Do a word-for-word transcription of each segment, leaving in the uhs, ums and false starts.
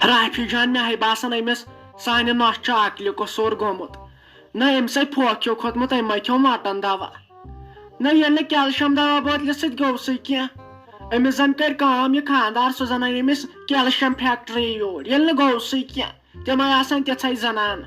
رافی جان، مےٚ ہے باسان أمِس سانہِ نۄشہِ چھُ عقلہِ قصوٗر گوٚمُت۔ نہ أمِس ہے پھوکھ ہیوٗ کھوٚتمُت، أمۍ ما کھیوٚو مۄٹن دوا۔ نہ ییٚلہِ نہٕ کیلشیم دوا بوتلہِ سۭتۍ گوٚو سُے کینٛہہ۔ أمِس زن کٔر کٲم یہِ خانٛدار، سُہ زن أنۍ أمِس کیلشیم فیکٹری یوٗرۍ۔ ییٚلہِ نہٕ گوٚو سُے کینٛہہ، تِم آے آسان تِژھے زنانہٕ۔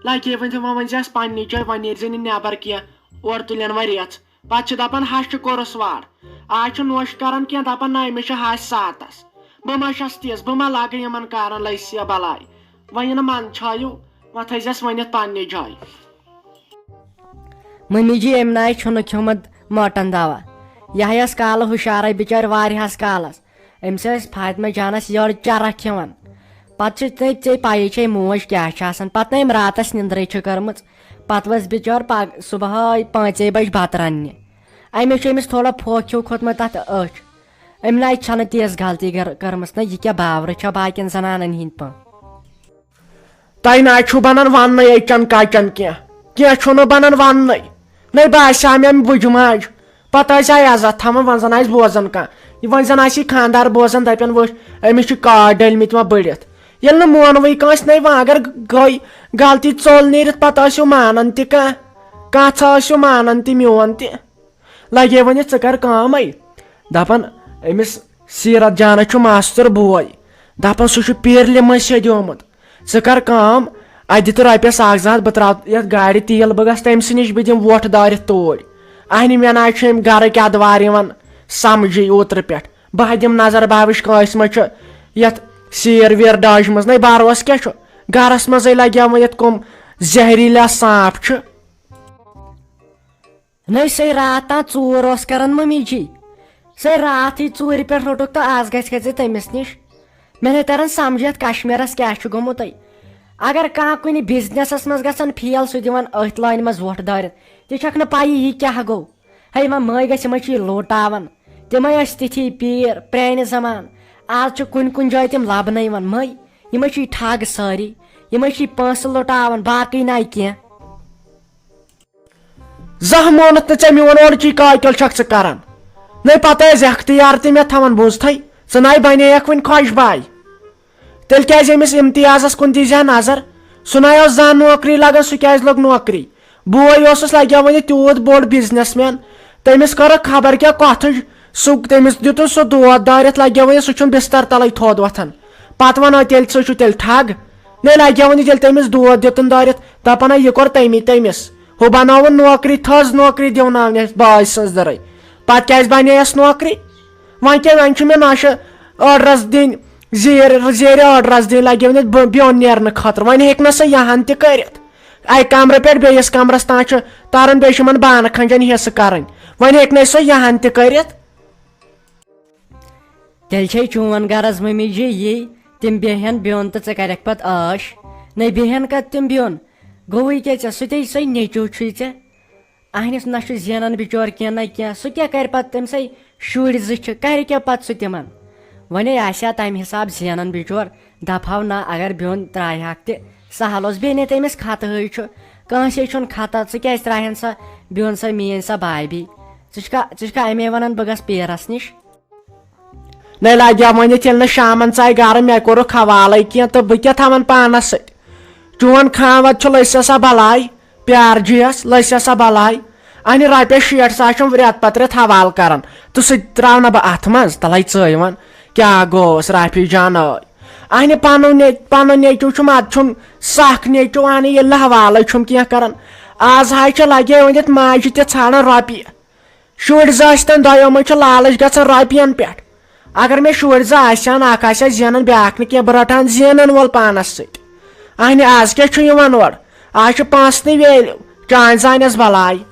لگے وۄنۍ تِمن، وۄنۍ زِ آسہِ پننہِ جایہِ، وۄنۍ نیرِ زِ نہٕ نٮ۪بر کینٛہہ، اورٕ تُلن وۄنۍ ریژھ۔ پتہٕ چھِ دپان ہش چھِ کوٚرُس وار۔ آز چھُ نوٚش کران کینٛہہ، دپان نہ أمِس چھِ ہش ساتس۔ بہٕ ما چھس تِژھ، بہٕ ما لگہٕ یِمن کارن لٔسۍ یا بلاے۔ وۄنۍ یہِ نہٕ من چھایو، وۄنۍ تھٲیزٮ۪س ؤنِتھ پننہِ جایہِ۔ مٔمی جی، أمۍ ناے چھُنہٕ کھیوٚمُت مۄٹن دوا۔ یہِ ہا ٲس کالہٕ ہُشارے بِچٲرۍ واریاہس کالس۔ أمِس ٲسۍ فاطمہ جانس یٔڑ چرکھ کھٮ۪وان۔ پتہٕ چھِ ژےٚ، ژےٚ پَیی چھے موج کیٛاہ چھِ آسان۔ پتہٕ نہٕ أمۍ راتس نِندرٕے چھِ کٔرمٕژ، پتہٕ ؤژھ بِچٲر پگ-، صُبحٲے پانٛژے بجہِ بتہٕ رننہِ۔ أمِس چھُ أمِس تھوڑا پھوکھ ہیوٗ کھوٚتمُت تتھ أچھ۔ أمۍ ناے چھنہٕ تیٖژ غلطی گر-، کٔرمٕژ نہ، یہِ کیٛاہ باورٕ چھےٚ باقین زنانن ہِنٛدۍ پٲٹھۍ۔ تۄہہِ نہ چھُو بنان وننٕے أچھن کچن کینٛہہ، کینٛہہ چھُو نہٕ بنان وننٕے۔ نَے باسیٛو مےٚ بُجہِ ماجہِ۔ پتہٕ ٲسۍ آے عزت تھاوان، وۄنۍ زن آسہِ بوزان کانٛہہ۔ یہِ وۄنۍ زن آسہِ یہِ خانٛدار بوزان، دپن وٕچھ، أمِس چھِ کاٹھ ڈٔلۍ مٕتۍ وۄنۍ بٔڑِتھ۔ ییٚلہِ نہٕ مونوٕے کٲنٛسہِ، نَے وۄنۍ اگر گٔے غلطی ژوٚل نیٖرِتھ، پتہٕ ٲسِو مانان تہِ کانٛہہ، کانٛہہ ژھا ٲسِو مانان تہِ میون تہِ۔ لگے وۄنۍ ژٕ کر کٲمے۔ دپان أمِس سیرت جانس چھُ ماستُر بوے، دپان سُہ چھُ پیٖرلہِ منٛز سیٚدیومُت۔ ژٕ کر کٲم، اتہِ دِ تہٕ رۄپیس اکھ زٕ ہتھ، بہٕ تراو یتھ گاڑِ تیل، بہٕ گژھٕ تٔمۍ سٕے نِش، بہٕ دِمہٕ وۄٹھ دٲرِتھ توٗرۍ۔ اہنہِ مےٚ نہ چھُ أمۍ گرٕکۍ ادوار یِوان سمجھے اوترٕ پٮ۪ٹھ۔ بہٕ ہا دِمہٕ نظر، بہٕ ہا وٕچھٕ کٲنٛسہِ ما چھُ یتھ سیٖر ویٖر ڈاجمٕژ۔ نَے بروسہٕ کیٛاہ چھُ؟ گرس منٛزے لگیومُت یتھ کُم زہریٖلا سانپ چھِ۔ نٔے سۄے راتھ تام ژوٗر اوس کران مٔمی جی۔ سۄے راتھٕے ژوٗرِ پٮ۪ٹھ روٚٹُکھ تہٕ آز گژھِ کھژِ تٔمِس نِش۔ مےٚ نَے تران سمجھ یتھ کشمیرس کیٛاہ چھُ گوٚمُت۔ اگر کانٛہہ کُنہِ بزنسس منٛز گژھان فیل، سُہ دِوان أتھۍ لٲنہِ منٛز وۄٹھ دٲرِتھ۔ تہِ چھکھ نہٕ پَیی یہِ کیٛاہ گوٚو۔ ہے، یِمن مٲے گژھِ، یِمے چھِ یہِ لوٗٹاوان۔ تِمے ٲسۍ تِتھی پیٖر، پرٛانہِ زمان۔ آز چھِ کُنہِ کُنہِ جایہِ تِم لبنہٕ یِوان۔ مٲے، یِمے چھِ یہِ ٹھگ سٲری۔ یِمے چھِ یہِ پونٛسہٕ لوٗٹاوان، باقٕے نَے کینٛہہ۔ زانٛہہ مونُتھ نہٕ ژےٚ میون اورٕچی کاکل چھکھ ژٕ کران۔ نَے پتہٕ ٲسۍ اختیار تہِ مےٚ تھاوان بوٗزتھٕے، ژٕ نَے بنییکھ وۄنۍ خۄش باے۔ تیٚلہِ کیٛازِ أمِس امتیازس کُن دیٖزِ ہا نظر؟ سُہ نَے اوس زانٛہہ نوکری لگان، سُہ کیٛازِ لوٚگ نوکری؟ بوے اوسُس لگیومُت یہِ تیوٗت بوٚڑ بزنس مین، تٔمِس کٔرٕکھ خبر کیٛاہ کۄتھٕج۔ سُہ، تٔمِس دیُتُن سُہ دود دٲرِتھ، لگیومُت سُہ چھُنہٕ بستر تلے تھوٚد وۄتھان۔ پتہٕ ونو تیٚلہِ ژٕ چھُ تیٚلہِ ٹھگ۔ نے لگیومُت ییٚلہِ تٔمِس دود دیُتُن دٲرِتھ، دپان ہے یہِ کوٚر تٔمی تٔمِس۔ ہُہ بنٲوٕن نوکری، تھٔز نوکری دیوناونہِ باج سٕنٛز دٔرٕے۔ پتہٕ کیٛازِ بنییس نوکری؟ وۄنۍ کیٛاہ، وۄنۍ چھُ مےٚ نۄشہِ آرڈرس دِنۍ، زیٖر، زیٖرِ آرڈرس دِنۍ لگیومُت بِ-، بیوٚن نیرنہٕ خٲطرٕ۔ وۄنۍ ہیٚکہِ نہ سۄ یہن تہِ کٔرِتھ۔ اکہِ کمرٕ پٮ۪ٹھ بیٚیِس کمرس تام چھُ ترُن، بیٚیہِ چھُ یِمن بانہٕ کھنجن حصہٕ کرٕنۍ۔ وۄنۍ ہیٚکہِ نہ سۄ یہن تہِ کٔرِتھ۔ تیٚلہِ چھے چون غرض مٔمی جی یی، تِم بیٚہن بیوٚن تہٕ ژٕ کرکھ پتہٕ عٲش۔ نَے بیٚہن کتہِ تِم بیوٚن؟ گوٚوٕے کیٛاہ ژےٚ؟ سُہ تے سُے نیٚچو چھُے ژےٚ۔ اہنِس نہ چھُ زینان بِچور کینٛہہ نہ کینٛہہ، سُہ کیٛاہ کرِ پتہٕ؟ تٔمۍ سٕے شُرۍ زٕ چھِ، کرِ کیٛاہ پتہٕ سُہ تِمن؟ وۄنے آسہِ ہا تمہِ حساب زینان بِچور، دپہو نہ اگر بیوٚن ترایہِ ہاکھ تہِ سہل اوس۔ بیٚیہِ نے تٔمِس خطہٕے چھُ، کٲنٛسے چھُنہٕ خطا، ژٕ کیٛازِ ترایہن سۄ بیوٚن سۄ میٲنۍ سۄ بابی؟ ژٕ چھُکھا، ژٕ چھُکھا امے ونان بہٕ گژھٕ پیرس نِش؟ نے لگیا ؤنِتھ، ییٚلہِ نہٕ شامن ژاے گرٕ، مےٚ کوٚرُکھ حوالے کینٛہہ تہٕ بہٕ کیٛاہ تھاوَن پانس سۭتۍ؟ چون خانٛوَد چھُ لٔسۍ سا بلاے، پیار جِیَس لٔسۍ سا بلاے۔ اَنہِ رۄپیَس شیٹھ ساس چھُم رٮ۪تھ پتہٕ رٮ۪تھ حوالہٕ کران تہٕ سُہ تہِ ترٛاو نہٕ بہٕ اَتھ منٛز۔ تَلَے ژٲے وَن، کیٛاہ گوٚوس رافی جان ٲے؟ اَنہِ پنُن نے-، پنُن نیٚچوٗ چھُم، اَدٕ چھُم سکھ نیٚچوٗ، اَنہِ ییٚلہِ نہٕ حوالے چھُم کینٛہہ کران۔ آز حظ چھِ لگے ؤنِتھ ماجہِ تہِ ژھانڈان رۄپیہِ۔ شُرۍ زٕ ٲسۍ تن، دۄیو منٛز چھِ لالٕچ گژھان رۄپین پٮ۪ٹھ۔ اگر مےٚ شُرۍ زٕ آسہِ ہن، اکھ آسہِ ہا زینان، بیٛاکھ نہٕ کینٛہہ، بہٕ رٹہٕ ہن زینن وول پانس سۭتۍ۔ اہنہِ، آز کیٛاہ چھُ یِوان اورٕ؟ آز چھُ پانسٕے ویلیو، چانۍ زانٮ۪س بلاے۔